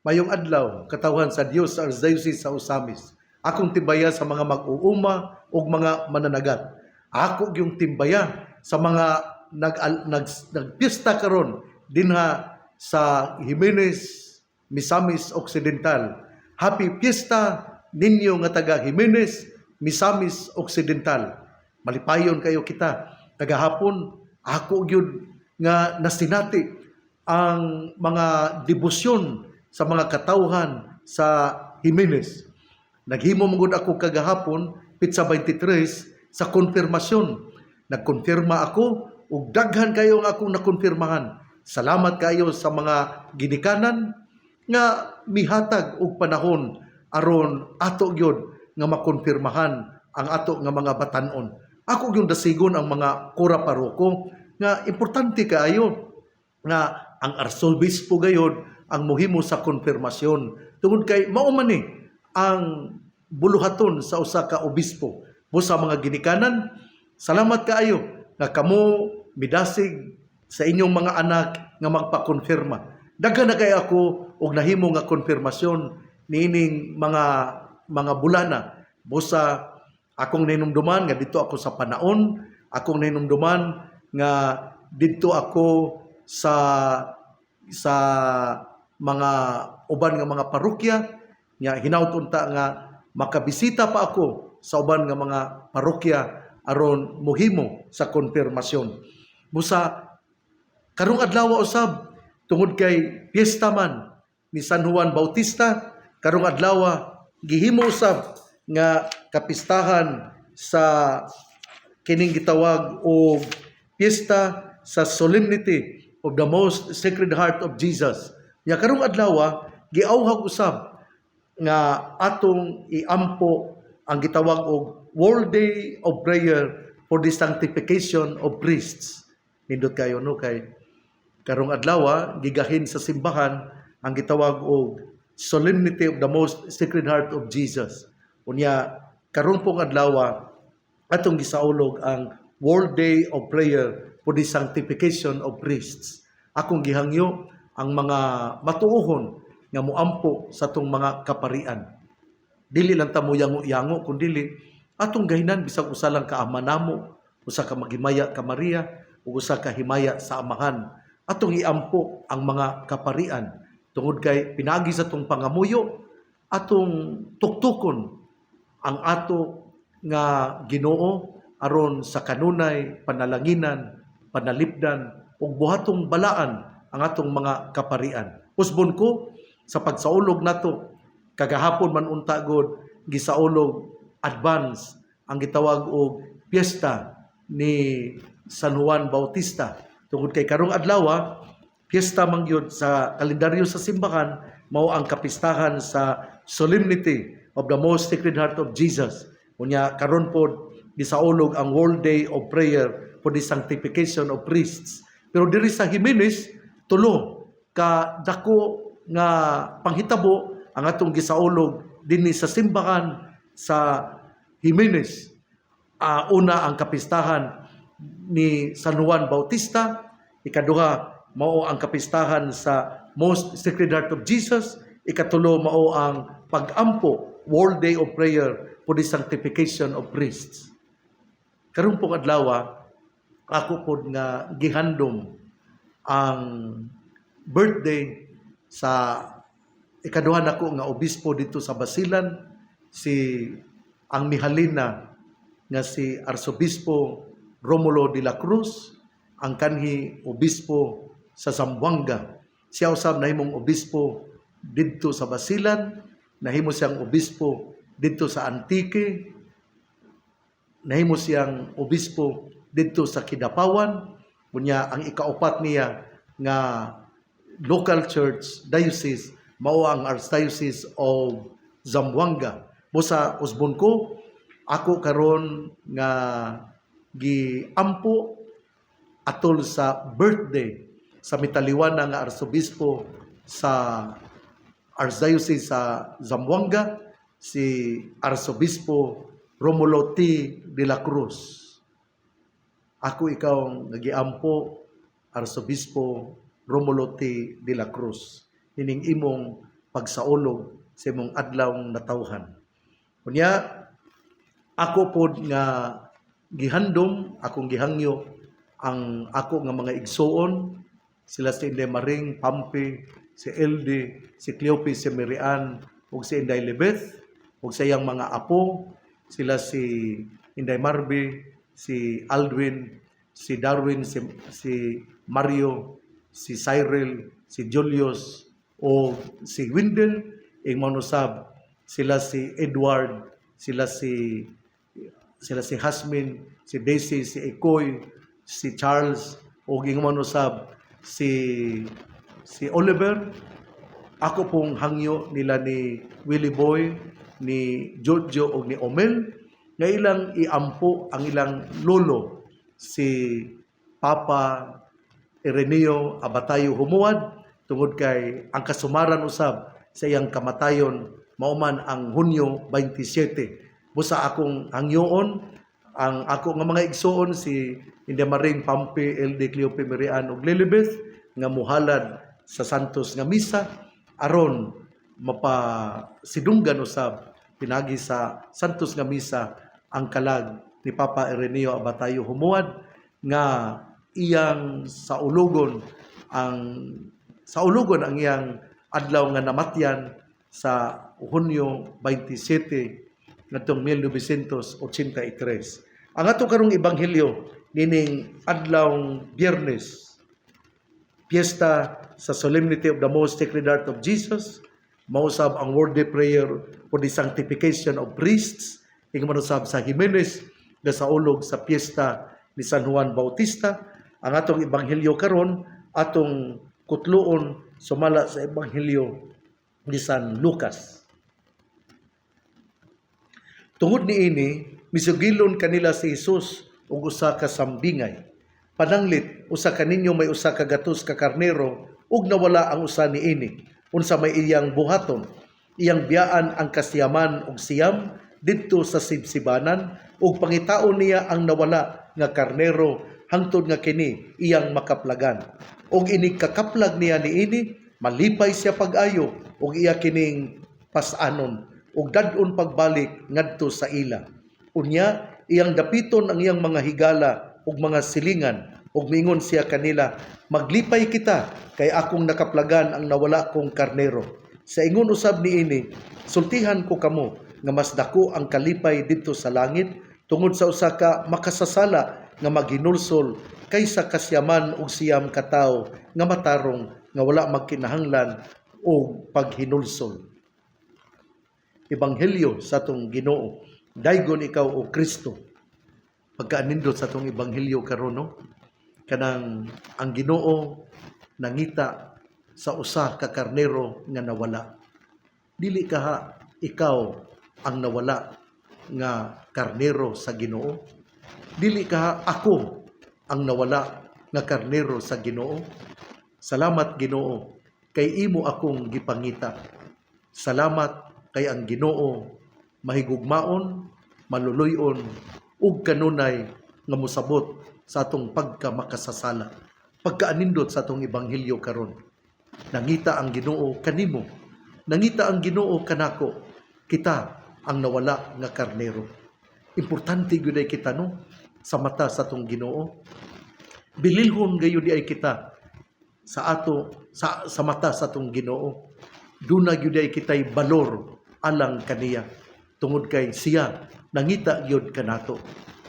Mayong adlaw, katawhan sa Dios sa Archdiocese sa Ozamiz. Akong timbaya sa mga mag-uuma ug mga mananagat. Ako gyung timbaya sa mga nag nagpista karon dinha sa Jimenez, Misamis Occidental. Happy Fiesta ninyo nga taga Jimenez, Misamis Occidental. Malipayon kayo kita. Kagahapon ako gyud nga nasinati ang mga debosyon sa mga katawhan sa Jimenez. Naghimo man gud ako kagahapon, petsa 23, sa konfirmasyon. Nagkonfirma ako ug daghan kayo ang akong nakonfirmahan. Salamat kayo sa mga ginikanan nga mihatag og panahon aron ato gyud nga makonfirmahan ang ato nga mga batan-on. Ako gyud dasigon ang mga kura paroko nga importante kaayo nga ang arsobispo gayod ang mohimo sa konfirmasyon tungod kay mao man ni ang buluhaton sa usa ka obispo. Busa mga ginikanan, salamat kaayo nga kamo midasig sa inyong mga anak nga magpakonfirma. Daghan na kay ako og nahimo nga konfirmasyon niining mga bulana. Busa akong nahinumduman nga didto ako sa Panaon, akong nahinumduman nga didto ako sa mga uban nga mga parokya nga hinaut unta nga makabisita pa ako sa uban nga mga parokya aron mohimo sa konfirmasyon. Busa karong adlaw usab, tungod kay piyesta man ni San Juan Bautista, karong adlaw gihimo usab nga kapistahan sa kining gitawag og piyesta sa Solemnity of the Most Sacred Heart of Jesus. Nya karong adlaw giawhag usab nga atong iampo ang gitawag og World Day of Prayer for the Sanctification of Priests. Nindot kayo, no, kay karong adlaw gigahin sa simbahan ang gitawag og Solemnity of the Most Sacred Heart of Jesus. Unya karon pong adlaw atong gisaulog ang World Day of Prayer for the Sanctification of Priests. Akong gihangyo ang mga matuohon nga moampo sa atong mga kaparian. Dili lang ta mo yango-yango, kundi atong gahinan bisag usa lang ka ama namo, usa ka maghimaya ka Maria, ug usa ka himaya sa Amahan. Atong iampo ang mga kaparian tungod kay pinagi sa atong pangamuyo atong tuktukon ang ato nga Ginoo aron sa kanunay panalanginan, panalipdan ug buhatong balaan ang atong mga kaparian. Usbon ko sa pagsaulog nato kagahapon man unta god gisaulog advance ang gitawag og piyesta ni San Juan Bautista tungod kay karong adlaw piyesta man gyud sa kalendaryo sa simbahan, mao ang kapistahan sa Solemnity of the Most Sacred Heart of Jesus. Unya karon pod gisaulog ang World Day of Prayer for the Sanctification of Priests. Pero diri sa Jimenez, tulo ka dako nga panghitabo ang atong gisaulog dinhi sa simbahan sa Jimenez. Una, ang kapistahan ni San Juan Bautista, ikaduha mao ang kapistahan sa Most Sacred Heart of Jesus, ikatulo mao ang pag-ampo, World Day of Prayer for the Sanctification of Priests. Karon pong adlaw, ako pod nga gihandom ang birthday sa ikaduha nako nga obispo dito sa Basilan, si ang mihalina nga si Arsobispo Romulo de la Cruz, ang kanhi obispo sa Zamboanga. Siya usab nahimong obispo didto sa Basilan, nahimo siyang obispo didto sa Antique, nahimo siyang obispo didto sa Kidapawan. Unya ang ikaupat niya nga local church diocese mao ang Archdiocese of Zamboanga. Busa usbon ko, ako karon nga giampo atol sa birthday sa mitaliwana nga arsobispo sa Archdiocese sa Zamboanga, si Arsobispo Romulo T. de la Cruz. Ako ikaw nga giampo, Arsobispo Romulo T. de la Cruz, ining imong pagsaulog sa imong adlaw natawhan. Unya ako pod nga gihandom, akong gihangyo ang ako nga mga igsuon, sila si Inday Maring, Pampi, si LD, si Cleope, si Mirian, ug si Inday Lebeth, ug sa iyang mga apo, sila si Inday Marby, si Aldwin, si Darwin, si Mario, si Cyril, si Julius, o si Wendell, ing usab sila si Edward, sila si Hasmin, si Daisy, si Ekoy, si Charles, o ingon usab si Oliver. Ako pong hangyo nila ni Willie Boy, ni Jojo ug ni Omel nga ilang iampo ang ilang lolo, si Papa Ireneo Abatayo Humuad, tungod kay ang kasumaran usab sa iyang kamatayon mao man ang Hunyo 27. Busa akong hangyoon ang ako nga mga igsuon, si Inday Maring, Pampi, LD, Cleope, Mirian ug Lilibeth, nga muhalad sa Santos nga Misa aron mapasidunggan usab pinagi sa Santos nga Misa ang kalag ni Papa Ireneo Abatayo Humuad nga iyang saulugon ang iyang adlaw nga namatyan sa Hunyo 27 ngadtong 1983. Ang ato karong ebanghelyo nining adlawng Biyernes, piyesta sa Solemnity of the Most Sacred Heart of Jesus, mausab ang World Day Prayer for the Sanctification of Priests, ingon usab sa Jimenez nga saulog sa piyesta ni San Juan Bautista. Ang atong ebanghelyo karon atong kutluon sumala sa Ebanghelyo ni San Lucas. Tungod niini, misugilon kanila si Jesus og usa ka sambingay. "Pananglit, usa kaninyo may 100 ka karnero ug nawala ang usa niini. Unsa may iyang buhaton? Iyang biyaan ang 99 didto sa sibsibanan ug pangitaon niya ang nawala nga karnero hangtod nga kini iyang makaplagan. Ug inig kakaplag niya niini, malipay siya pag-ayo ug iya kining pas-anon ug dad-on pagbalik ngadto sa ila. Unya iyang dapiton ang iyang mga higala ug mga silingan ug miingon siya kanila, 'Maglipay kita kay akong nakaplagan ang nawala kong karnero.' Sa ingon usab niini, sultihan ko kamo nga mas dako ang kalipay didto sa langit tungod sa usa ka makasasala nga maghinulsol kaysa 99 ka tawo nga matarong nga wala magkinahanglan og paghinulsol." Ebanghelyo sa atong Ginoo. Daygon ikaw, o Kristo. Pagkaanindot sa atong ebanghelyo karon, no? Kanang ang Ginoo nangita sa usa ka karnero nga nawala. Dili kaha ikaw ang nawala nga karnero sa Ginoo? Dili kaha ako ang nawala nga karnero sa Ginoo? Salamat, Ginoo, kay imo akong gipangita. Salamat kay ang Ginoo mahigugmaon, maluluy-on ug kanunay nga mosabot sa atong pagka makasasala. Pagkaanindot sa atong ebanghelyo karon. Nangita ang Ginoo kanimo. Nangita ang Ginoo kanako. Kita ang nawala nga karnero. Importante gyud ay kita, no, sa mata sa atong Ginoo. Bililhon gayud ay kita sa ato sa mata sa atong Ginoo. Duna gyud ay kitay balor alang kaniya tungod kay siya nangita gyud kanato.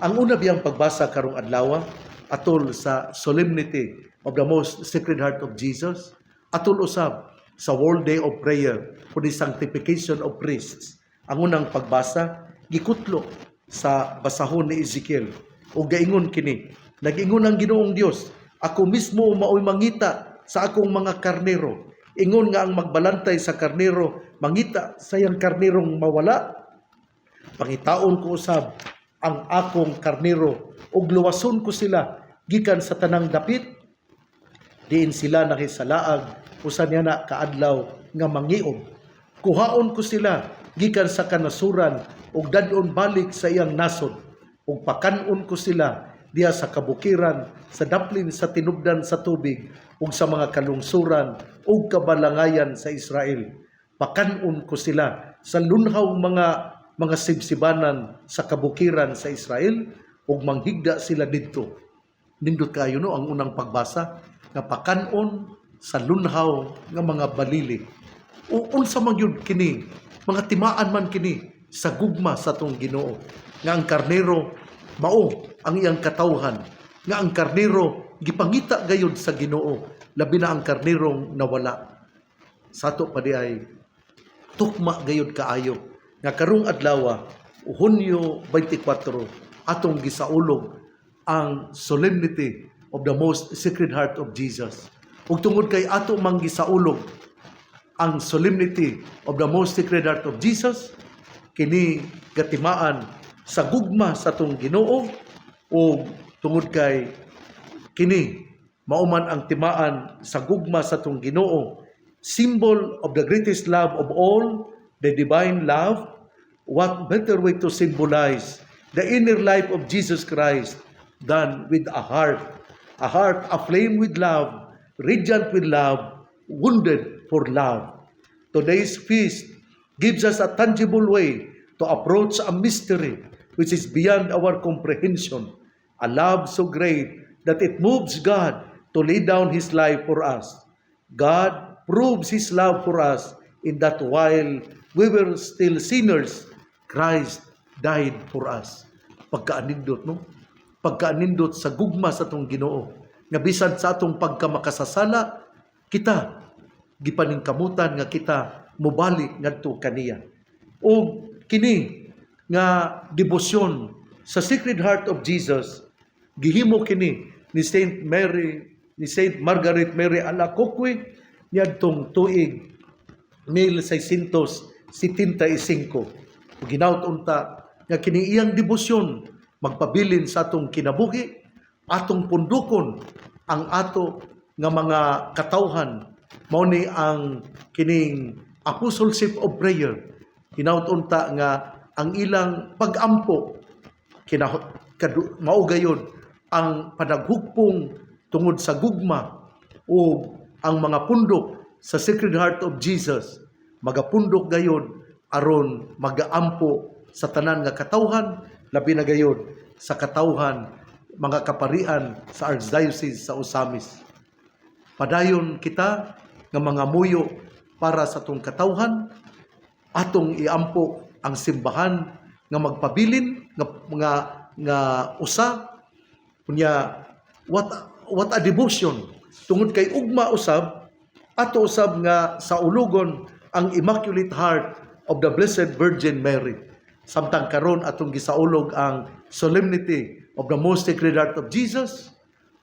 Ang una biyang pagbasa karong adlaw atol sa Solemnity of the Most Sacred Heart of Jesus, atol usab sa World Day of Prayer for the Sanctification of Priests. Ang unang pagbasa gikutlo sa basahon ni Ezekiel ug gaingon kini: "Nag-ingon ang Ginoong Dios, ako mismo maoy mangita sa akong mga karnero. Ingon nga ang magbalantay sa karnero mangita sa iyang karnerong mawala, pangitaon ko usab ang akong karnero ug luwason ko sila gikan sa tanang dapit diin sila nakisalaag usa niya na kaadlaw nga mangiob. Kuhaon ko sila gikan sa kanasuran ug dad-on balik sa iyang nasod ug pakan-on ko sila diha sa kabukiran, sa daplin sa tinubdan sa tubig ug sa mga kalungsuran ug kabalangayan sa Israel." Pakan-on ko sila sa lunhaw mga sibsibanan sa kabukiran sa Israel ug manghigda sila didto. Nindot kayo, no, ang unang pagbasa nga pakan-on sa lunhaw nga mga balili. O unsa man gyud kini, mga timaan man kini sa gugma sa atong Ginoo nga ang karnero mao ang iyang katawhan, nga ang karnero gipangita gayud sa Ginoo, labi na ang karnerong nawala. Sa ato pa diay, tukma gayud kaayo nga karong adlaw, Hunyo 24, atong gisaulog ang Solemnity of the Most Sacred Heart of Jesus. Ug tungod kay ato mang gisaulog ang Solemnity of the Most Sacred Heart of Jesus, kini gatimaan sa gugma sa atong Ginoo, ug tungod kay kini mao man ang timaan sa gugma sa atong Ginoo, symbol of the greatest love of all, the divine love, what better way to symbolize the inner life of Jesus Christ than with a heart aflame with love, radiant with love, wounded for love? Today's feast gives us a tangible way to approach a mystery which is beyond our comprehension, a love so great that it moves God to lay down His life for us. God proves His love for us in that while we were still sinners, Christ died for us. Pagkaanindot, no? Pagkaanindot sa gugma sa atong Ginoo. Nga bisan sa atong pagkamakasasala, kita gipaningkamutan nga kita mobalik ngadto kaniya. O kini nga debosyon sa Sacred Heart of Jesus, gihimo kini ni Saint Mary, ni Saint Margaret Mary Alacoque niadtong tuig 1675. Ug hinaut unta nga kini iyang debosyon magpabilin sa atong kinabuhi, atong pundukon ang ato nga mga katawhan. Mao ni ang kining apostleship of prayer. Hinaut unta nga ang ilang pagampo mao gayod ang panaghugpong tungod sa gugma, o ang mga pundok sa Sacred Heart of Jesus magapundok gayod aron magaampo sa tanan nga katawhan, labi na gayod sa katawhan mga kaparian sa Archdiocese sa Ozamiz. Padayon kita nga mga muyo para sa atong katawhan, atong iampo ang simbahan nga magpabilin nga usa. Unya what a devotion, tungod kay ugma usab ato usab nga saulugon ang Immaculate Heart of the Blessed Virgin Mary. Samtang karon atong gisaulog ang Solemnity of the Most Sacred Heart of Jesus,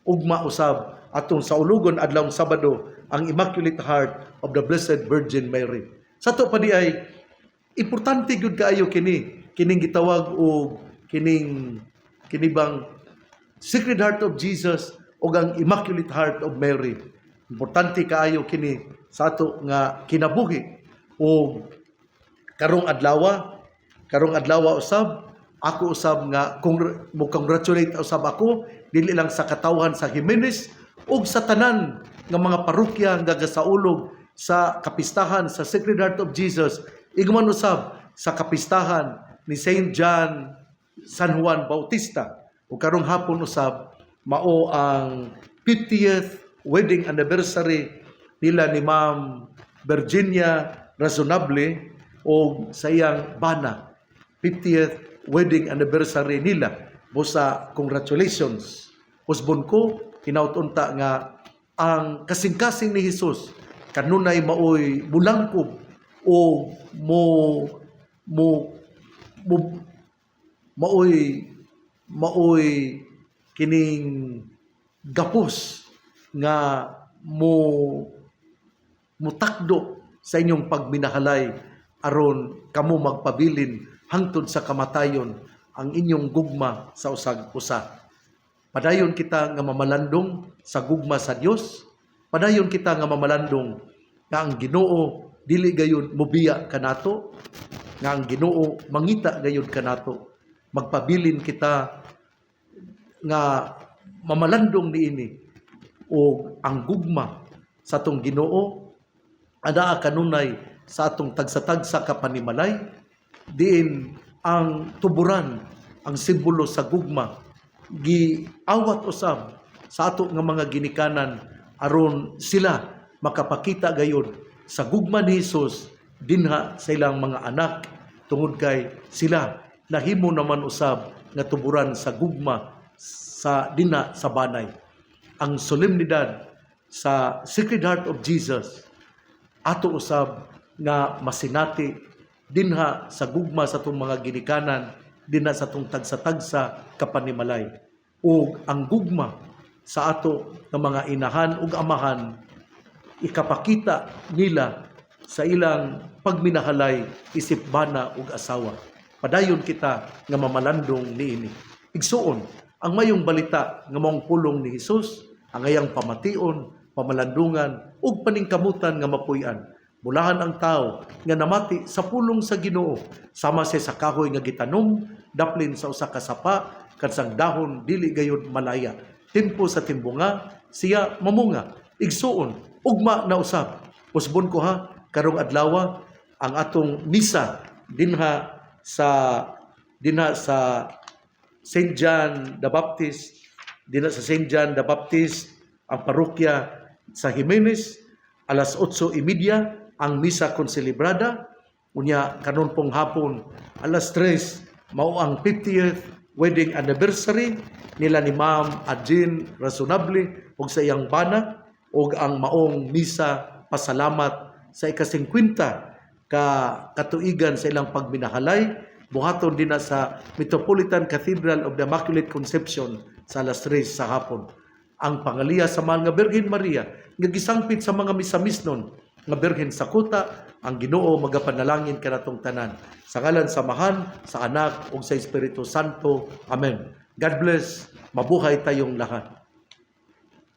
ugma usab atong saulugon adlawng Sabado ang Immaculate Heart of the Blessed Virgin Mary. Sa ato pa diay, importante gyud kaayo kini, kining gitawag og kining kini bang Sacred Heart of Jesus o ang Immaculate Heart of Mary. Importante kaayo kini sa ato nga kinabuhi. O karong adlaw usab, ako usab nga mo congratulate usab ako dili lang sa katawhan sa Jimenez ug sa tanan nga mga parokya nga gasaulog sa kapistahan sa Sacred Heart of Jesus, igman usab sa kapistahan ni Saint John San Juan Bautista. Ug karong hapon usab mao ang 50th wedding anniversary nila ni Ma'am Virginia Razonable o sa iyang bana. 50th wedding anniversary nila. Busa congratulations. Usbon ko, hinaut unta nga ang kasing-kasing ni Jesus kanunay maoy mulangkob o mo mo mo maoy maoy kining gapos nga mo mutakdo sa inyong pagminahalay aron kamo magpabilin hangtod sa kamatayon ang inyong gugma sa usag usa. Padayon kita nga mamalandong sa gugma sa Dios. Padayon kita nga mamalandong nga ang Ginoo dili gayud mobiya kanato, nga ang Ginoo mangita gayud kanato. Magpabilin kita nga mamalandong niini o ang gugma sa atong Ginoo anaa kanunay sa atong tagsa-tagsa ka panimalay, diin ang tuburan, ang simbolo sa gugma, giawat usab sa ato nga mga ginikanan aron sila makapakita gayud sa gugma ni Hesus dinha sa ilang mga anak, tungod kay sila nahimo naman usab nga tuburan sa gugma sa dinha sa banay. Ang solemnidad sa Sacred Heart of Jesus, ato usab nga masinati dinha sa gugma sa atong mga ginikanan dinha sa atong tagsa-tagsa kapanimalay, ug ang gugma sa ato nga mga inahan ug amahan ikapakita nila sa ilang pagminahalay isip bana ug asawa. Padayon kita nga mamalandong niini. Igsuon, ang mayong balita nga maong pulong ni Hesus ang ayang pamation, pamalandungan ug paningkamutan nga mapuy-an. Bulahan ang tao nga namati sa pulong sa Ginoo, sama siya sa kahoy nga gitanom daplin sa usa ka sapa, kansang dahon dili gayud malaya. Tempo sa timbunga siya mamunga. Igsuon, ugma na usab. Usbon ko ha, karong adlaw ang atong misa dinha sa St. John the Baptist, dinha sa St. John the Baptist, ang parokya sa Jimenez, alas 8:30 ang misa konselebrada. Unya karon pong hapon, alas 3, mao ang 50th wedding anniversary nila ni Ma'am Adjin Razonable ug sa iyang bana, ug ang maong misa pasalamat sa ika-50 ka katuigan sa ilang pagminahalay, buhaton dinha sa Metropolitan Cathedral of the Immaculate Conception sa alas 3 sa hapon. Ang pangaliya sa mahal nga Birhen Maria nga gisangpit sa mga misamisnon nga Birhen sa kuta, ang Ginoo magapanalangin kanatong tanan. Sa ngalan sa Amahan, sa Anak ug sa Espiritu Santo. Amen. God bless. Mabuhay tayong lahat.